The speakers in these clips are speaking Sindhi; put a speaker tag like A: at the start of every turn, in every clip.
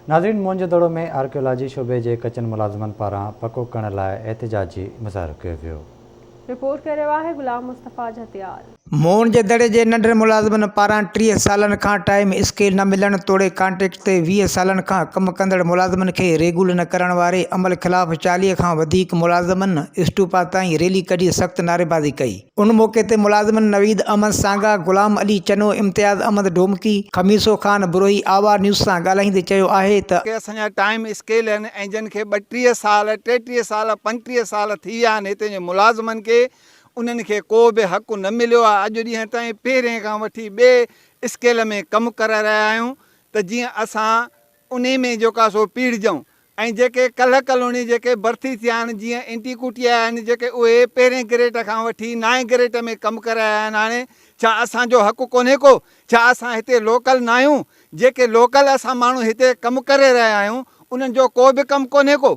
A: ناظرين موهن جو دڙو ۾ آرڪيالاجي شعبي جي ڪچن ملازمن پاران پڪو ڪرڻ لاء احتجاجي مظاهرو ڪيو ويو.
B: رپورٽ ڪري رهيو آهي غلام مصطفيٰ جهتيال.
C: موهن جي دڙي جي ننڍن ملازمن پاران 30 سالن کان ٽائيم اسڪيل نه ملڻ توڙي ڪانٽريڪٽ تي 20 سالن کان ڪم ڪندڙ ملازمن کي ريگولر نه ڪرڻ واري عمل خلاف 40 کان وڌيڪ ملازمن اسٽوپا تائين ريلي ڪڍي سخت نعريبازي ڪئي. ان موقعي تي ملازمن نويد احمد سانگا، غلام علي چنو، امتياز احمد ڊومڪي، خميسو خان بروهي آواز نيوز سان ڳالهائيندي چيو آهي ته.
D: ڪي اسان جا ٽائيم اسڪيل آهن ۽ جن کي 32 سال، 33 سال، 35 سال ٿي ويا آهن هتي جي ملازمن کي انهن کي ڪو به حق نه مليو آهي اڄ ڏينهن تائين پهرين کان وٺي ٻئي اسڪيل ۾ ڪم ڪري رهيا آهيون ته جيئن اسان انهي ۾ جيڪو آهي سو پيڙجون ۽ جيڪي ڪلهه ڪلهوڻي جيڪي ڀرتي ٿيا آهن جيئن اينٽي ڪوٽي آيا آهن جيڪي اهي پهرين گريڊ کان وٺي نائين گريڊ ۾ ڪم ڪري آيا آهن هاڻي ڇا اسان جو حق ڪونهي ڪو ڇا اسان هتي لوڪل ناهيون جيڪي لوڪل اسان ماڻهو هتي ڪم ڪري رهيا آهيون انهن جو ڪو به ڪم ڪونهي ڪو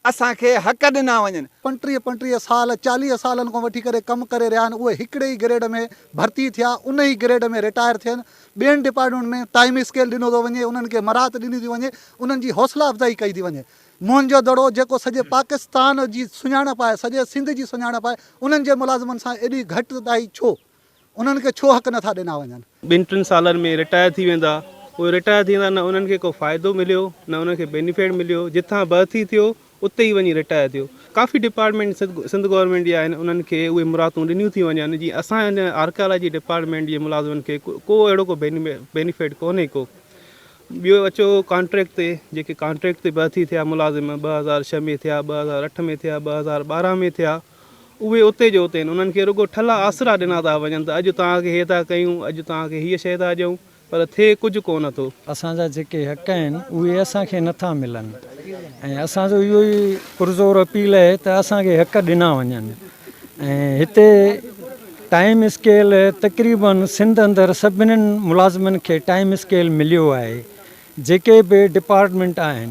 D: اسان کي حق ڏنا وڃن.
E: 35 35 سال 40 سالن کان وٺي ڪري ڪم ڪري رهيا آهن اهي هڪڙي ئي گريڊ ۾ ڀرتي ٿيا ان ئي گريڊ ۾ رٽائر ٿين ٻين ڊپارٽمينٽ ۾ ٽائيم اسڪيل ڏنو ٿو وڃي انهن کي مراعت ڏني ٿي وڃي انهن جي حوصلا افزائي ڪئي ٿي وڃي. موهن جو دڙو جيڪو سڄي پاڪستان جي سڃاڻپ آهي سڄي سنڌ جي سڃاڻپ آهي انهن جي ملازمن سان ايڏي گهٽتائي ڇو؟ انهن کي ڇو حق نٿا ڏنا وڃن؟
F: ٻن ٽن سالن ۾ رٽائر ٿي ويندا اهي رٽائر ٿيندا نه انهن کي ڪو فائدو مليو نه انهن کي بينيفٽ مليو جتان ڀرتي ٿيو اتي ئي وڃي رٽائر ٿيو. ڪافي ڊپارٽمينٽ سنڌ گورنمينٽ جي آهن انهن کي اهي مراعتون ڏنيون ٿيون وڃن جيئن اسان هن آرڪيالاجي ڊپارٽمينٽ جي ملازمن کي ڪو اهڙو ڪو بينيفٽ ڪونهي ڪو. ٻيو اچو ڪانٽريڪٽ تي جيڪي ڪانٽريڪٽ تي ڀرتي ٿيا ملازم 2006 ۾ ٿيا 2008 ۾ ٿيا 2012 ۾ ٿيا اهي اتي جو اتي آهن انهن کي رڳو ٺلها آسرا ڏنا ٿا وڃن ته اڄ توهان کي هي ٿا ڪيون اڄ توهان کي هيء شيء ٿا ڏيون پر ٿئي ڪجهه ڪو نه ٿو.
G: اسان جا جيڪي حق آهن اهي اسان کي نه ٿا ملن ۽ اسان جو اهو ئي پرزور اپيل آهي ته اسان کي حق ڏنا وڃن ۽ هتي ٽائيم اسڪيل تقريبن سنڌ اندر سڀنن ملازمن کي ٽائيم اسڪيل مليو آهي جيڪي به ڊپارٽمينٽ آهن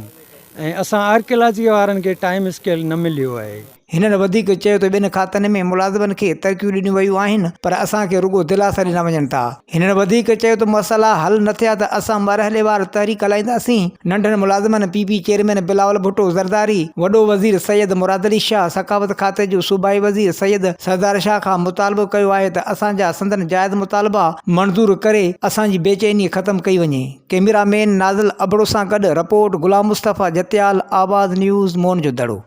G: ۽ اسان آرڪيالاجي وارن کي ٽائيم اسڪيل نه مليو آهي.
C: هنن وڌيڪ چيو ته ٻين کاتن ۾ ملازمن کي ترقيون ڏنيون ويون آهن پر اسان کي رڳو دلاسا ڏنا وڃن ٿا. هنن وڌيڪ چيو ته مسئلا حل نه ٿيا ته اسان مرحليوار تحريڪ هلائينداسين. ننڍن ملازمن P P chairman Bilawal Bhutto Zardari, وڏو وزير سيد مراد علي شاهه، ثقافت کاتي جو صوبائي وزير سيد سردار شاهه کان مطالبو ڪيو آهي ته اسان جا سندن جائز مطالبا منظور ڪري اسان جي بيچيني ختم ڪئي وڃي. ڪئميرا مين نازل ابڙو سان گڏ رپورٽ غلام مصطفيٰ جتيال، آواز نيوز، موهن جو دڙو.